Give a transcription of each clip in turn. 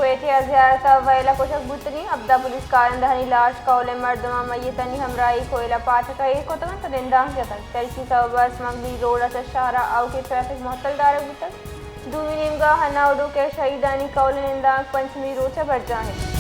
کوئٹہ ءَ زیارت ءَ ویل ءَ کشگ بوتگیں ہبدہ پولیس کارندہانی لاش کہولیں مردماں میتانی ہمراہی کوئلہ پاٹک ءَ ایر کتگ انت ءُ نندانک جتگ۔ چریشی سبب ءَ سمگلی روڈ ءَ چہ شہر ءَ آؤکیں ٹریفک معطل دارگ بوتگ۔ دومی نیمگا ہناوڈوک ءِ شہیدانی کہول ءِ نندانک پنچمی روچ ءَ برجاہ انت۔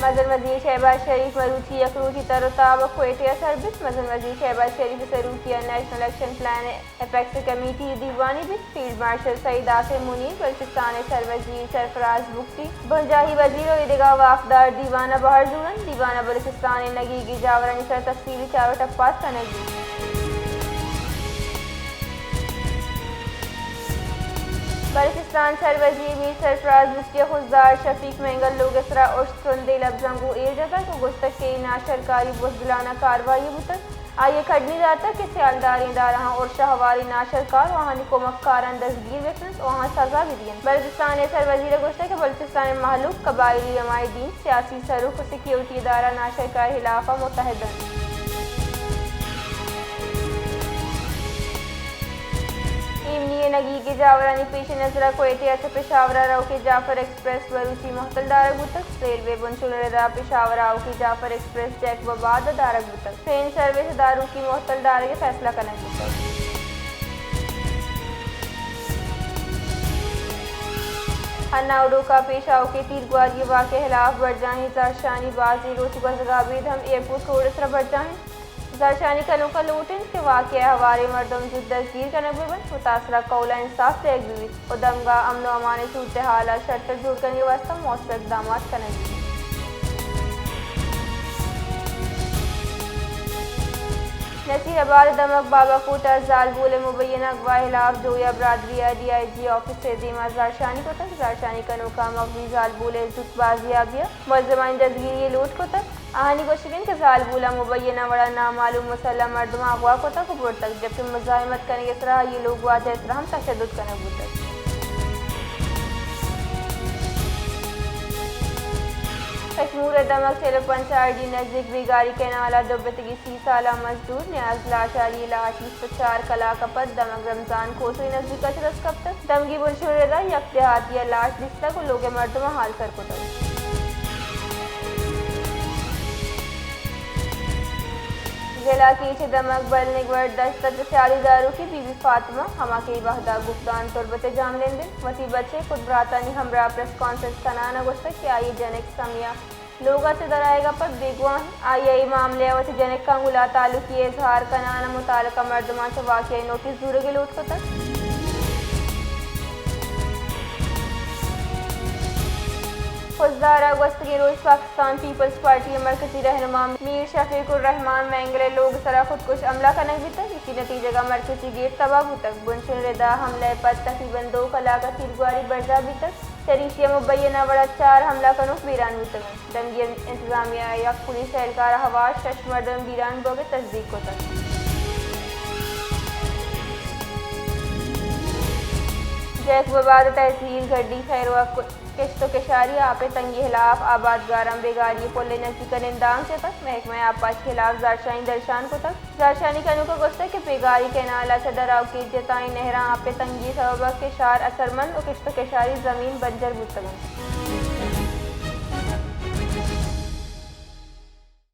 مزن وزیر شہباز شریف مروچی یک روچی تر ءُ تاب کوئٹہ ءَ سر بیت۔ مزن وزیر شہباز شریف ءِ سروکی ءَ نیشنل ایکشن پلان ءِ اپیکس کمیٹی ءِ دیوانے بیت۔ فیلڈ مارشل سید عاصم منیر، بلوچستان ءِ سر وزیر سرفراز بگٹی، بنجاہی وزیر ءُ ایدگہ واکدار دیوان ءَ بہر زورنت۔ دیوان ءَ بلوچستان ءِ نگیگی جاورانی سرا تفصیلی چار ءُ ٹپاس کنگ بیت۔ بلوچستان سر وزیر میر سرفراز بگٹی ءَ خضدار شفیق مینگل لوگ ءِ سرا ارش ترندیں لبزاں گوں ایر جتگ ءُ گوشتگ کہ اے ناشرکاری بزدلانہ کاروائی بوتگ۔ آئی ءَ کڈنی داتگ کہ سیالداریں ادارہاں ارش ءَ ہواریں ناشرکار ءُ آہانی کمکاراں دزگیر بہ کنت ءُ آہاں سزا بہ دینت۔ بلوچستان ءِ سر وزیر ءَ گوشتگ کہ بلوچستان ءِ مہلوک، قبائلی عمائدین، سیاسی سروک ءُ سیکیورٹی ادارہ ناشرکاری ءِ ہلاف ءَ متحد انت۔ ایمنی ءِ نگیگی جاورانی پیش نظر ءَ کوئٹہ ءَ چہ پشاور ءَ روکیں جعفر ایکسپریس مروچی معطل دارگ بوتگ۔ ریلوے بنشون ءِ ردا پشاور ءَ آؤکیں جعفر ایکسپریس جیک وباد ءَ دارگ بوتگ۔ ٹرین سروس ءِ داروکی معطل دارگ ءِ فیصلہ کنگ بوتگ۔ ہناوڈوک ءَ پیش آؤکیں تیرگواری ءِ واقعہ ءِ ہلاف برجاہیں زہرشانی بازیں روچ گوزگ ءَ ابید ہم ایئرپورٹ روڈ ءِ سرا برجاہ انت۔ زہرشانی کنوکاں لوٹ انت کہ واقعہ ءِ ہواریں مردم زوت دزگیر کنگ بہ بنت، متاثرہ کہول ءَ انصاف دئیگ بہ بیت ءُ دمگ ءَ امن ءُ امان ءِ صورتحال ءَ شرتر جوڑ کنگ ءِ واستہ موثر اقدامات کنگ بہ بیت۔ نصیر آباد ءِ دمگ بابا کوٹ ءَ زالبول ءِ مبینہ اغوا ءِ ہلاف جویا برادری ءَ ڈی آئی جی آفس ءِ دیما زہرشانی کتگ۔ زہرشانی کنوکاں مغوی زالبول ءِ زوت بازیابی ءَ ملزمانی دزگیری ءِ لوٹ کتگ۔ آہانی گوشگ انت کہ زالبول ءَ مبینہ وڑ ءَ نامعلوم مسلح مردماں اغوا کتگ ءُ برتگ، جبکہ مزاحمت کنگ ءِ سرا آئی ءِ لوگواجہ ءِ سرا ہم تشدد کنگ بوتگ۔ کشمور ءِ دمگ چل ءُ پنچ آر ڈی نزیک بیگاری کینال ءَ ڈبتگیں سی سالہ مزدور نیاز لاشاری ءِ لاش بیست ءُ چار کلاک ءَ پد دمگ رمضان کھوسری نزیک ءَ چہ دست کپتگ۔ دمگی بنشون ءِ ردا یک دیہاتی ءَ لاش دیستگ ءُ لوگ ءِ مردماں ہال سر کتگ۔ ضلع کیچ ءِ دمگ بلنگور دشت ءَ چہ سیادی داروکی بی بی فاطمہ، ہما کہ اے وہدا گپدان تربت ءِ جاہمنند انت، وتی بچ ءُ پت براتانی ہمراہ پریس کانفرنس کنان ءَ گوشتگ کہ آئی ءِ جنک سمیہ لوگ ءَ چہ درآیگ ءَ پد بیگواہ انت۔ آئی ءَ اے معاملہ ءَ وتی جنکاں گوں لاتعلقی ءِ اظہار کنان ءَ متعلقہ مردماں چہ واقعہ ءِ نوٹس زورگ ءِ لوٹ کتگ۔ خضدار ءَ گوستگیں روچ پاکستان پیپلز پارٹی ءِ مرکزی رہنما میر شفیق الرحمان مینگل ءِ لوگ ءِ سرا خودکش حملہ کنگ بیتگ۔ ایشی ءِ نتیجگ ءَ مرکزی گیٹ تباہ بوتگ۔ بنشون ءِ ردا حملہ ءِ پد تقریباً دو کلاک ءَ تیرگواری برجاہ بیتگ۔ چریشی ءَ مبینہ وڑ ءَ چار حملہ کنوک بیران بوتگ انت۔ دمگی انتظامیہ ءَ یک پولیس اہلکار ءَ ہوار شش مردم بیران بوگ ءِ تصدیق کتگ۔ جیک وباد ءِ تحصیل گڈی خیروک کشت ءُ کشاری ءَ آپ ءِ تنگی ءِ ہلاف آبادگاراں بیگاری ءِ پل ءِ نزیک ءَ نندانک جتگ۔ محکمہ آبپاشی ءِ ہلاف زہرشانی درشان کتگ۔ زہرشانی کنوکاں گوشتگ کہ بیگاری کینال ءَ چہ درآؤکیں جتائیں نہراں آپ ءِ تنگی ءِ سبب ءَ کشار اثرمند ءُ کشت ءُ کشاری زمین بنجر بوتگ انت۔